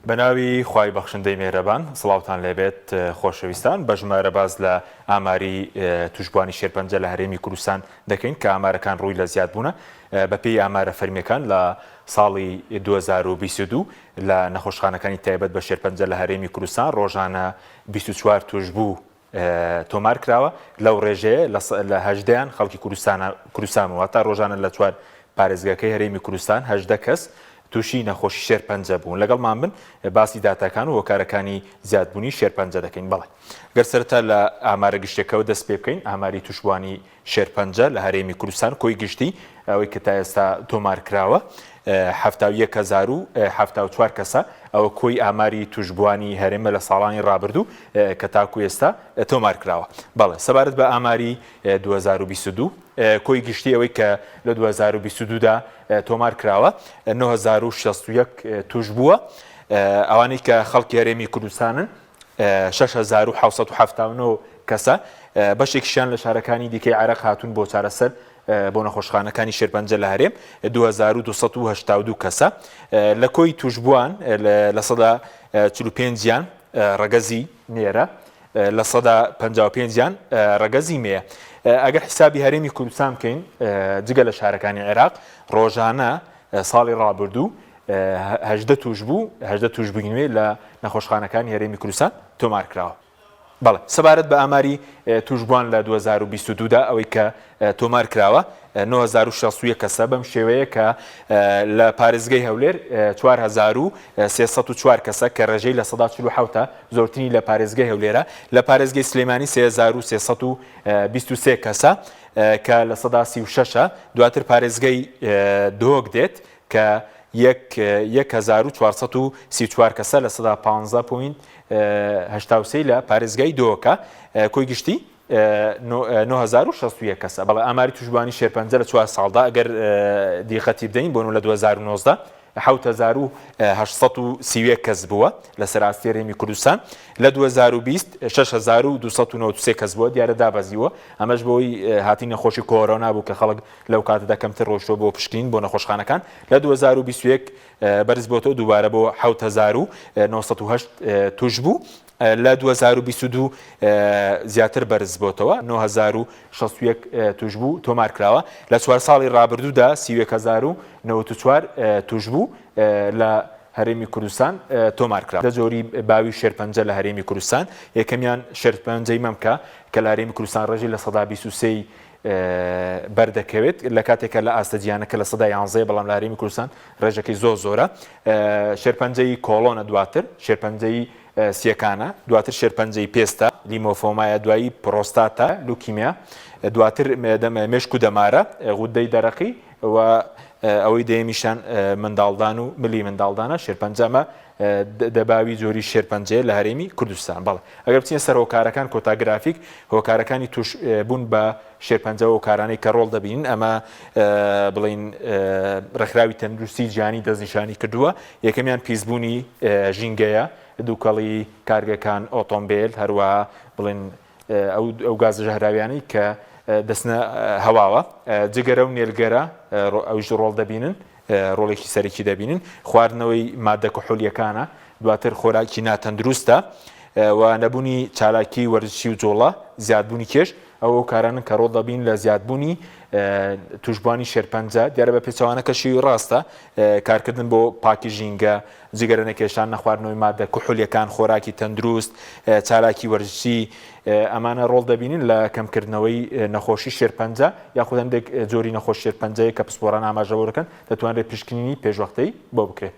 بەناوی خوای بەخشندەی مێهرەبان سڵاوتان لێبێت خۆشەویستان بە ژمارە باس لە ئاماری توشبوانی شێرپەنجە لە هەرێمی کوردستان دەکەین کە ئامارەکان ڕووی لە زیادبوونە بەپێی ئامارە فەرمیەکان لە ساڵی 2022 لە نەخۆشخانەکانی تایبەت بە شێرپەنجە لە هەرێمی کوردستان ڕۆژانە 24 توشبوو تۆمار کراوە، لەو ڕێژەیە لە هەژدەیان خەڵکی کوردستان بوون، واتە ڕۆژانە لە چوار پارێزگاکەی هەرێمی کوردستان 18 کەس تووشی نەخۆشی شێرپەنجە بوون. لەگەڵمان بن باسی داتاکان و هۆکارەکانی زیادبوونی شێرپەنجە دەکەین. بەڵێ گەر سەرەتا لە ئامارە گشتیەکەوە دەست پێ بکەین، ئاماری تووشبووانی شێرپەنجە لە هەرێمی کوردستان کۆی گشتی ئەوەی کە تا ئێستا تۆمار کراوە 71074 کەسە، ئەوە کۆی ئاماری توشبووانی هەرێمە لە ساڵانی ڕابردوو کە تاکو ئێستا تۆمار کراوە. بەڵێ سەبارەت بە ئاماری 2022 کۆی گشتی ئەوەی کە لە 2022 دا تۆمار کراوە 9061 توشبووە، ئەوانەی کە خەڵکی هەرێمی کوردستانن 6779 کەسە، بەشێکیشیان لە شارەکانی دیکەی عێراق هاتوون بۆ چارەسەر بۆ نەخۆشخانەکانی شێرپەنجە لە هەرێم 2282 کەسە. لە کۆی تووشبووان 45%یان ڕەگەزی نێرە، 55%یان ڕەگەزی مێیە. ئەگەر حیسابی هەرێمی کوردستان بکەین جگە لە شارەکانی عێراق ڕۆژانە ساڵی ڕابردوو 18 تووشبوو 18 تووشبووی نوێ لە نەخۆشخانەکانی هەرێمی کوردستان تۆمار کراوە. بەڵێ سەبارەت بە ئاماری تووشبووان لە 2022 دا ئەوەی کە تۆمار کراوە 9061 کەسە بەم شێوەیە کە لە پارێزگەی هەولێر 4304 کەسە کە ڕێژەی 47% زۆرترینی لە پارێزگەی هەولێرە لە پارێزگەی سلێمانی 3323 کەسە کە 36% دواتر پارێزگەی دهۆک دێت کە یەک 1434 کەسە 15 point 83 لە پارێزگای دهۆکە کۆی گشتی 9061 کەسە. بەڵێ ئاماری توشبووانی شێرپەنجە لە چوار ساڵدا ئەگەر دیقەتی بدەین بۆ لە 2019 7831 کەس بووە لەسەر ئاستی هەرێمی کوردستان لە 2020 6293 کەس بووە دیارە دابەزیوە ئەمەش بۆی هاتنی نەخۆشی کۆرۆنا بوو کە خەڵک لەو کاتەدا کەمتر ڕۆشتووە بۆ پشکنین بۆ نەخۆشخانەکان لە 2021 بەرز بۆتەوە دووبارە بۆ 7908 توش بوو لە 2022 زیاتر بەرز بۆتەوە 9061 توش بوو تۆمار کراوە لە چوار ساڵی ڕابردوودا 31094 توش بوو لە هەرێمی کوردستان تۆمار کرا. دە جۆری باوی شێرپەنجە لە هەرێمی کوردستان، یەکەمیان شێرپەنجەی مەمکە کە لە هەرێمی کوردستان ڕێژەی 23% ی بەردەکەوێت لە کاتێکە لە ئاستە جیهانەکە 11% بەڵام لە هەرێمی کوردستان ڕێژەکەی زۆر زۆرە. شێرپەنجەی کۆڵۆنە دواتر شێرپەنجەی سیەکانە دواتر شێرپەنجەی پێستە لیمفۆمایە دوایی پرۆستاتە لوکیمیا دواتر مێشک و دەمارە غودەی دەرەقی و ئەوەی دەیەمیشان منداڵدان و ملی منداڵدانە شێرپەنجە ئەمە دەباوی جۆری شێرپەنجەیە لە هەرێمی کوردستان. بەڵێ ئەگەر بچینە سەر هۆکارەکان کۆتا گرافیک هۆکارەکانی توش بوون بە شێرپەنجە هۆکارانەی کە ڕۆڵ دەبینن ئەمە بڵین ڕێکخراوی تەندروستی جیهانی دەستنیشانی کردووە یەکەمیان پیسبوونی ژینگەیە دووکەڵی کارگەکان ئۆتۆمبیل هەروەها بڵێن ئەو گازە ژەهراویانەی کە دەچنە هەواوە، جگەرە و نێلگەرە ئەویش ڕۆڵ دەبینن، ڕۆڵێکی سەرەکی دەبینن، خواردنەوەی ماددە کحولییەکانە، دواتر خۆراکی ناتەندروستە و نەبوونی چالاکی وەرزشی و جوڵە، زیادبوونی کێش، ئەو هۆکارانەن کە ڕۆڵ دەبین لە زیادبوونی تووشبووانی شێرپەنجە، دیارە بە پێچەوانەکەشی ڕاستە، کارکردن بۆ پاکی ژینگە، جگەرە نەکێشان، نەخواردنەوەی ماددە کحولییەکان، خۆراکی تەندروست، چالاکی وەرزشی، ئەمانە ڕۆڵ دەبینن لە کەمکردنەوەی نەخۆشی شێرپەنجە یاخود هەندێک جۆری نەخۆش شێرپەنجەیە کە پسپۆڕان ئاماژە بۆ دەکەن دەتوانرێت پشکنینی پێشوەختەی بۆ بکرێت.